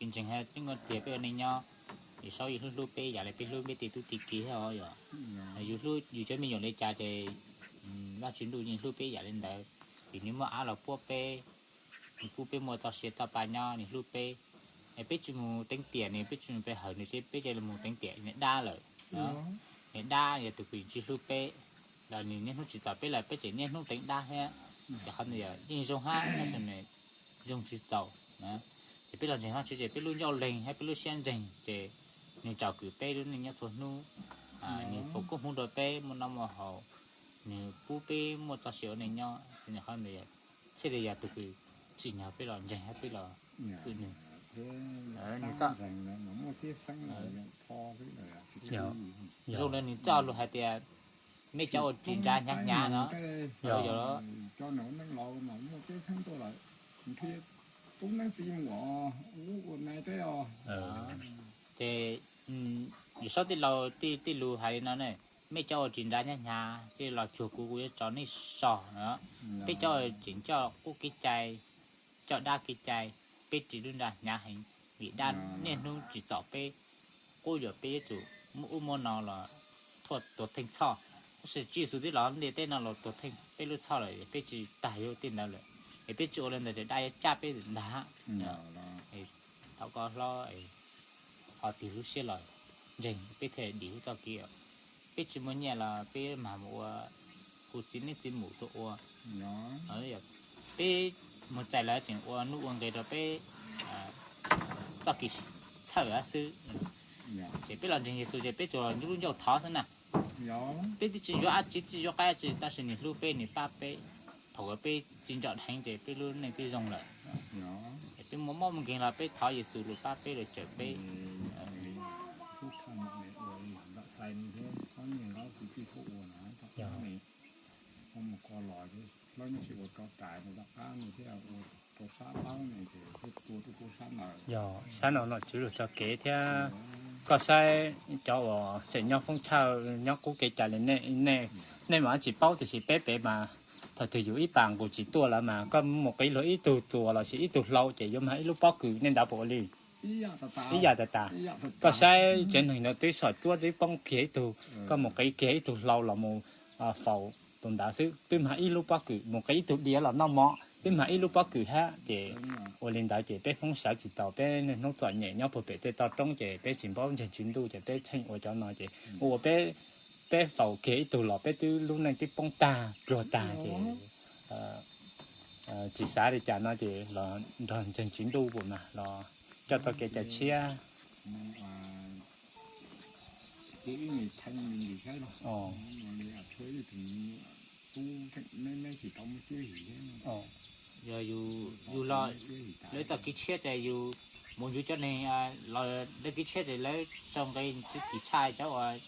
kev ntseeg thiab txhawb nqa tias peb ua neej nyob, Yawm Saub yeej hlub hlub peb yam li peb hlub peb tej tub tej kiv thiab os. Yog yus hlub yus cov me nyuam li cas ces Vajtswv ntuj yeej hlub peb yam li ntawd. Vim nws muaj av los puab peb, nws pub peb muaj txoj sia txoj pa nyob, nws hlub peb. Es peb tsis mus teev tiam nws, peb tsis mus pe hawm nws, ces peb cia li mus teev tiam niag dab lawm. Niag dab yog tus kws tsis hlub peb, los nws niaj hnub tsim txom peb lawm peb tseem niaj hnub teev dab thiab. Ces qhov ntawd yog yeej zoo hab tab sis nws zoo tsis txaus. Ces peb los ntseeg Vajtswv ces peb lub ncauj leeg thiab peb lub siab ntseeg ces nws tsom kwm peb lub neej nyob txhua hnub. Nws foom koob hmoov rau peb muaj noj muaj haus, nws pub peb muaj txoj sia ua neej nyob. Qhov ntawd thiaj li yog tus kws tsim nyog peb los ntseeg thiab peb los hwm nws. Nws txoj, zoo li nws txoj lus hais tias, mej cov uas ris nra hnyav hnyav no, yog ces Yawm Saub tij laug tij lus hais li no ne, mej cov uas ris nra hnyav hnyav, cia li los tsuag kuv, kuv yuav tso nej so no. Peb cov uas tseem coj qub kev cai, coj dab kev cai, peb ris lub nra hnyav heev, vim dab niaj hnub tsim txom peb, quab yuam peb, yuav tsum muab ub muab no los thuaj tuag theej txhoj. Tab sis Tswv Yexus twb los ntiaj teb no los tuag theej peb lub txhoj lawm, peb tsis tag yuav tej ntawd lawm, es peb tsis ua li ntawd ces dab yuav cab peb ntag. Thov koj hlob ho tig lub siab los ntseeg peb thiaj dim lub txoj kev. Peb tsis muaj nyiaj los peb mam mus ua hu txiv neej txiv mus tuaj ua. Peb mus txais lawv tseem ua nuj ua nqi rau peb txoj kev txhawj xwb. Ces peb los ntseeg Yexus ces peb tsuas lub ncauj thov xwb na. Peb twb tsis yuav dab tsi, tsis yuav qaib dab tsi, tab sis nws hlub peb, nws pab peb. Thaum uas peb tsis ntsom dheev ces peb lub neej twb zoo lawm. Es peb muaj mob muaj nkeeg los peb thov Yexus los pab peb, los cawm peb. Yog sab no nom tswv lug tso kev thiab. Koj saib cov uas tseem nyob foob thawj nyob qub kev cai li nej, nej mas tsis paub, tiam sis peb pem mas thaum twg yus ib pas nqus tsis tuaj lawm mas koj mus qiv luag ib tug txuas lossis ib tug hlau ces yuav mag ib lub pob kws, nej ntawd puas ua li? Ib yam tas tas. Koj saib tsev neeg ntawd twb soj cuab twb poob kiag ib tug, koj mus qiv kiag ib tug hlau los mus faus tus ntawd xwb twb mag ib lub pob kws, mus qiv ib tug diav los noj mov twb mag ib lub pob kws hab. Ces ua li ntawd ces peb foob sawv tsis tau, peb niaj hnub txom nyem nyob puag pem tej toj roob ces peb tsis paub ntseeg Tswv Ntuj ces peb tsheej ua cov no ces ua ua peb, peb faus kiag ib tug los peb twb lub neej twb poob tag pluag tag ces tsis xav li cas no ces los nrog ntseeg Tswv Ntuj puas mas los coj tau kev cai tshiab. Yog yus los lawv txoj kev tshiab ces yus mus yus cov neeg los lawv kev tshiab ces lawv sau nqe tsis kim tshaj cov uas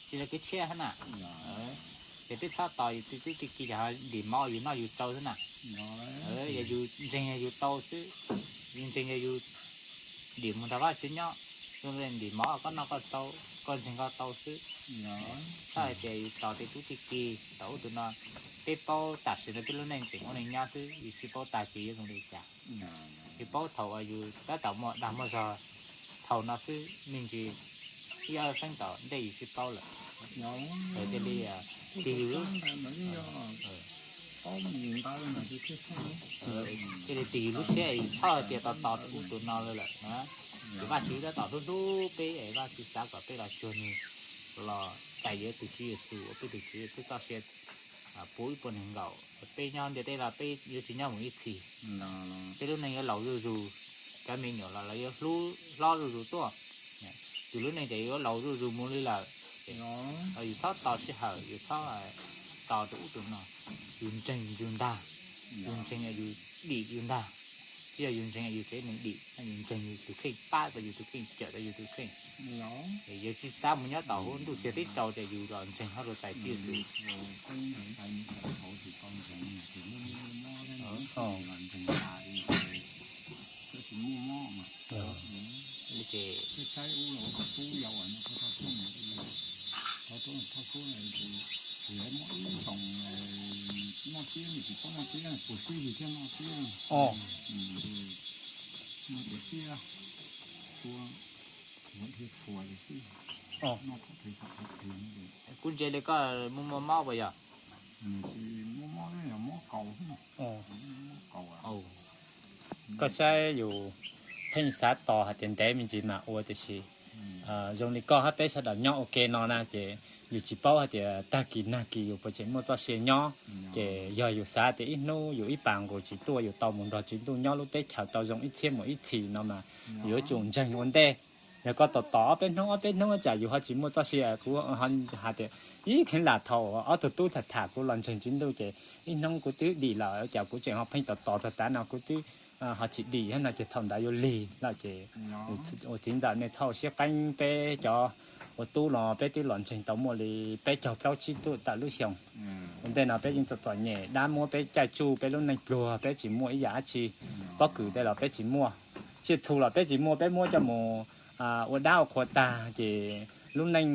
tsis lawv kev tshiab hab na. Ces peb txhob tos yus twb tib ki yog ntim mov yus noj yus tsau xwb na. Yog yus ntseeg yog yus tau xwb, yus ntseeg yog yus ntim mus nrog Vajtswv nyob, zoo li ntim mov koj noj koj tsau, koj ntseeg koj tau xwb. Txhob hais tias yus tos tej tub tej ki, tos ub tus no. Peb paub tam sim no peb lub neej tseem ua neej nyob xwb, yus tsis paub tag kis yuav zoo li cas. Yus paub thaum uas yus tab tom muaj dag muaj zog thaum no xwb, me ntsis ib ob feeb tom ntej yus tsis paub lawm. Cia li tig yus lub, cia li tig yus lub siab, yus txhob hais tias tos tos tus ub tus no li lawm. Ces Vajtswv tab tom hlub hlub peb, Vajtswv xav kom peb los tsuag nws, los txais yuav tus Tswv Yexus ua peb tus Tswv, peb txoj sia puv ib puas nees nkaum, peb nyob ntiaj teb los peb yuav tsis nyob mus ib txhis. Peb lub neej yuav laus zuj zus, cov me nyuam los lawv yuav hlob zuj zus tuaj. Yus lub neej ces yuav laus zuj zus mus li lawm. Yus txhob tos sij hawm, yus txhob tos tus ub tus no, yus ntseeg yus ntag, yus ntseeg yus dim yus ntag. Tsis yog yus ntseeg yus tsev neeg dim, yus ntseeg yus tus kheej pab tau yus tus kheej, cawm tau yus tus kheej. Yus tsis xav mus nyob tom hauv ntuj txiag teb tsaus ces yus los ntseeg hab rau txais Tswv Yexus. Ces Kuv ntsia li koj muaj muaj mob puas yog? Koj saib yus pheej xav tos hais tias ntev me ntsis mam ua tiam sis zoo li koj hab peb sawv daws nyob ua ke no na ces yus tsis paub hais tias tag kis nag kis yus puas tseem muaj txoj sia nyob. Ces yog yus xav tias ib hnub yus ib pas nqus tsis tuaj yus tau mus nrog Tswv Ntuj nyob lub teb chaws tau zoo ib txhiab mus ib txhis no mas yuav tsum ntseeg ua ntej. Yog koj tos tos ob peb hnub ob peb hnub tsam yus ho tsis muaj txoj sia. Kuv hais tias ib kheev lam thaum ob tug tub tham tham kuv los ntseeg Tswv Ntuj ces ib hnub kuv twb dim lawm cas kuv tseem ho pheej tos tos txog tav no kuv twb ho tsis dim thiab no ces thaum ntawd yuav lig lawm ces ua txiv ntxawm nej txhob ua siab qeeb peb cov ua tub los peb twb los ntseeg tau muaj li peb caug plaub tsib tuj tawm lub xyoo. Ua ntej no peb yeej txom txom nyem dab muab peb caij tsuj peb lub neej pluag peb tsis muaj ib yam dab tsi. Pob kws tej los peb tsis muaj, tsiaj txhu los peb tsis muaj peb muab coj mus ua dab ua qhua tag ces lub neej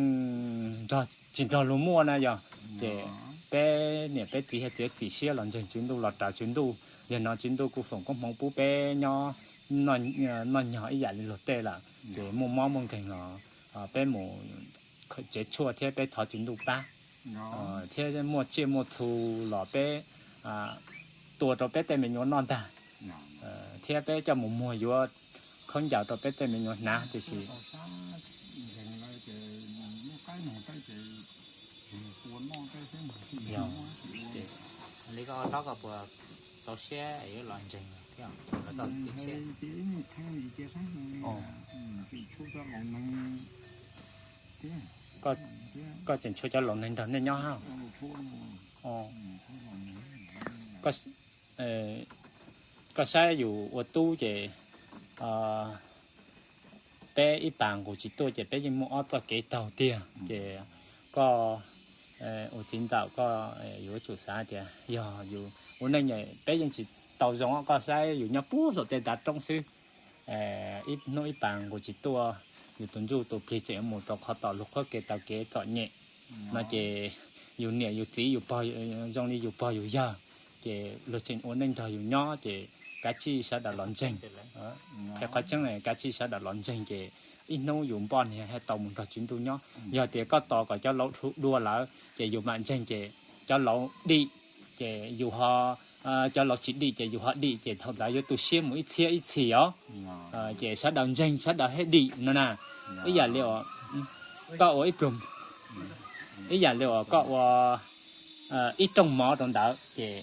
tsis nrog luag muaj na yog ces peb niam peb txiv thiaj txiav txim siab los ntseeg Tswv Ntuj los raws Tswv Ntuj. Yog no Tswv Ntuj kuj foom koob hmoov pub peb nyob noj nyog ib yam li luag tej lawm ces muaj mob muaj nkeeg los peb mus tsev tshuaj thiab peb thov Tswv Ntuj pab thiab muaj tsiaj muaj txhu los peb tua rau peb tej me nyuam noj ntag thiab peb coj mus muag yuav khaub ncaws rau peb tej me nyuam hnav tiam sis li koj hlob koj puas txaus siab yuav los ntseeg thiab? Koj tseem tshuav cov laus neeg nrog nej nyob hab? Koj saib yus ua tub ces peb ib pas nqus tsis tuaj ces peb yeej muaj ob txoj kev taug tiag ces koj ua txiv ntxawm koj yuav tsum xav tias yog yus ua neej peb yeej tsis tau zoo. Koj saib yus nyob puag saum tej ntav roob xwb, ib hnub ib pas nqus tsis tuaj, yus tus ntsuj tus plig tseem yuav mus rau qhov tom luag qhuab kev taw kev txom nyem no ces yus niam yus txiv yus pog, zoo li yus pog yus yawg ces luag tseem ua neej nrog yus nyob ces kav tsij sawv daws los ntseeg. Qhia qhov tseeb kav tsij sawv daws los ntseeg ces ib hnub yus npoj niag thiaj tau mus nrog Tswv Ntuj nyob. Yog tias koj tos kom cov laus dua lawm ces yus mam ntseeg ces cov laus dim ces yus ho, cov laus tsis dim ces yus ho dim ces thaum ntawd yuav tu siab mus ib txhiab ib txhis os. Ces sawv daws ntseeg sawv daws thiaj dim no na. Ib yam li koj ua ib pluag, ib yam li uas koj ua ib rooj mov rau ntawd ces